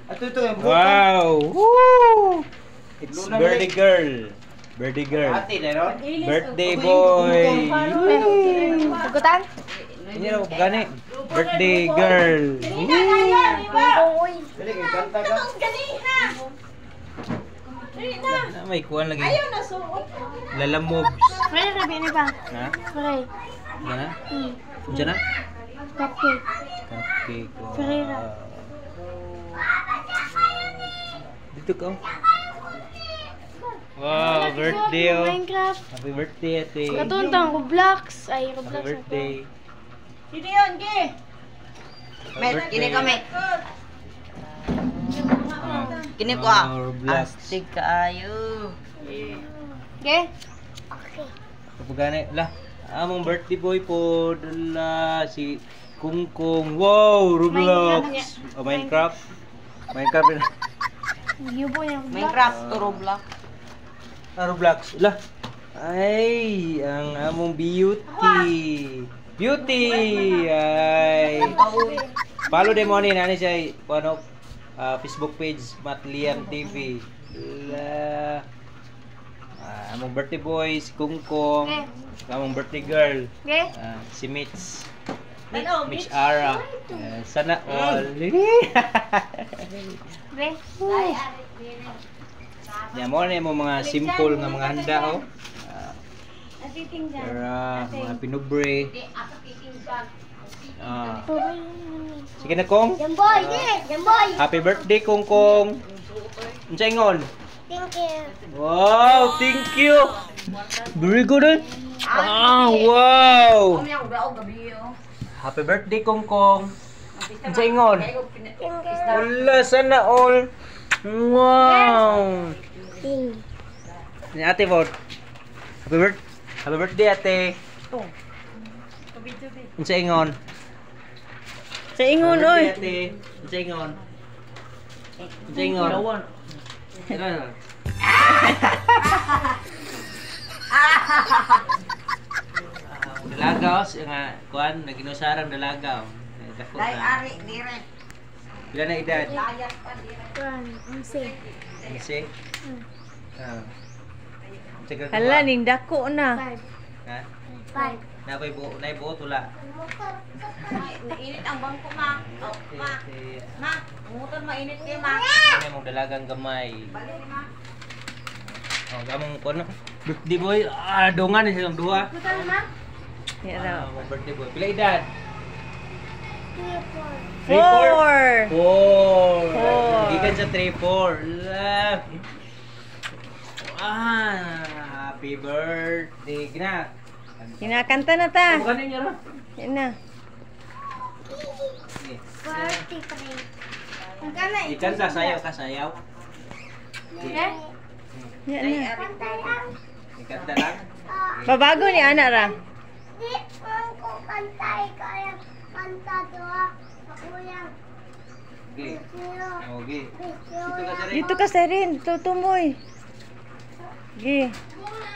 Ato ito yung Wow! Woo! It's birthday girl. Birthday girl. Ate na ron. Birthday boy. Sagutan? Hindi na gani. Birthday girl. Uy. Dali kay kanta ka. Na may kuan lagi. Ayaw na suot. Lala moves. Pre, rabi ni ba? Ha? Pre. Gana? Hmm. Diyan na? Cupcake. Cupcake. Wow. Ferreira. Dito ka, oh. Wow, birthday oh. Minecraft. Happy birthday, ate. Katuntang Roblox. Ay, Happy Roblox. birthday. Sino yun, Gi? Happy Met, birthday. kini ka, Met. Ah. Kini ko ah. Oh, Roblox. Astig kaayo. Okay? Kapag lah, among birthday boy po, dala si Kungkong. Wow, Roblox. Oh, Minecraft. Minecraft na. Yubo niya Roblox. Minecraft to Roblox. Ah, Roblox. Lah. Ay, ang among beauty. Beauty. Ay. Follow din mo ni nani siya ano Facebook page Matt Liam TV. La. Ah, among birthday boy si Kungkong. Among birthday girl. Okay? Ah, si Mitch. Ano, Mitch Ara. Sana all. Okay? Yan mo na yung mga simple nga mga handa oh. Ah, pero mga pinubre. Ah. Sige na, Kong. Jamboy! Jamboy! Happy birthday, Kong Kong. Unsa ingon? Thank you. Wow, thank you. Very good, eh. Ah, wow. Happy birthday, Kong Kong. Unsa ingon? Wala, sana all. Wow. Ni Ate Ford. Happy birthday, Ate. Unsa ingon? Sa ingon, Happy oy. birthday, Ate. Unsa ingon? Unsa ingon? Ano? Ah, dalaga oh, nga kuan naginusarang dalaga oh. Dako Dai na. ari dire. Pila na edad? Layas pa dire. One, unsi. Unsi? Ah. Unsa ka Hala, ning dako na. Five. Ha? Five. Na koy buo, nay buo tula. Mainit ang bangko, ma. Oh, ma. Ate, Ma, umuton mainit kay ma. ano mong dalagang gamay. Balik ma. Oh, gamong kuan no. Birthday boy, ah, dungan ni silang duha. Kutan ma? Yan Ah, raw. mong birthday boy. Pila edad? Three, four. Three, four. Four. Four. Four. Gikan sa 3, 4. La. Ah, happy birthday. Gina. Kinakanta na ta. Ano niya ra? Yan na. Sige. 43. Ang kana Ikan sa sayaw ka sayaw. Eh? Yan na. Kanta lang. Ikanta lang. Babago ni ana ra. Di man ko kanta kaya kanta doa. Ako yang Okay. zero. Okay. Zero. Dito ka sa rin. Dito ka sa rin. Tutumoy. Gi. Di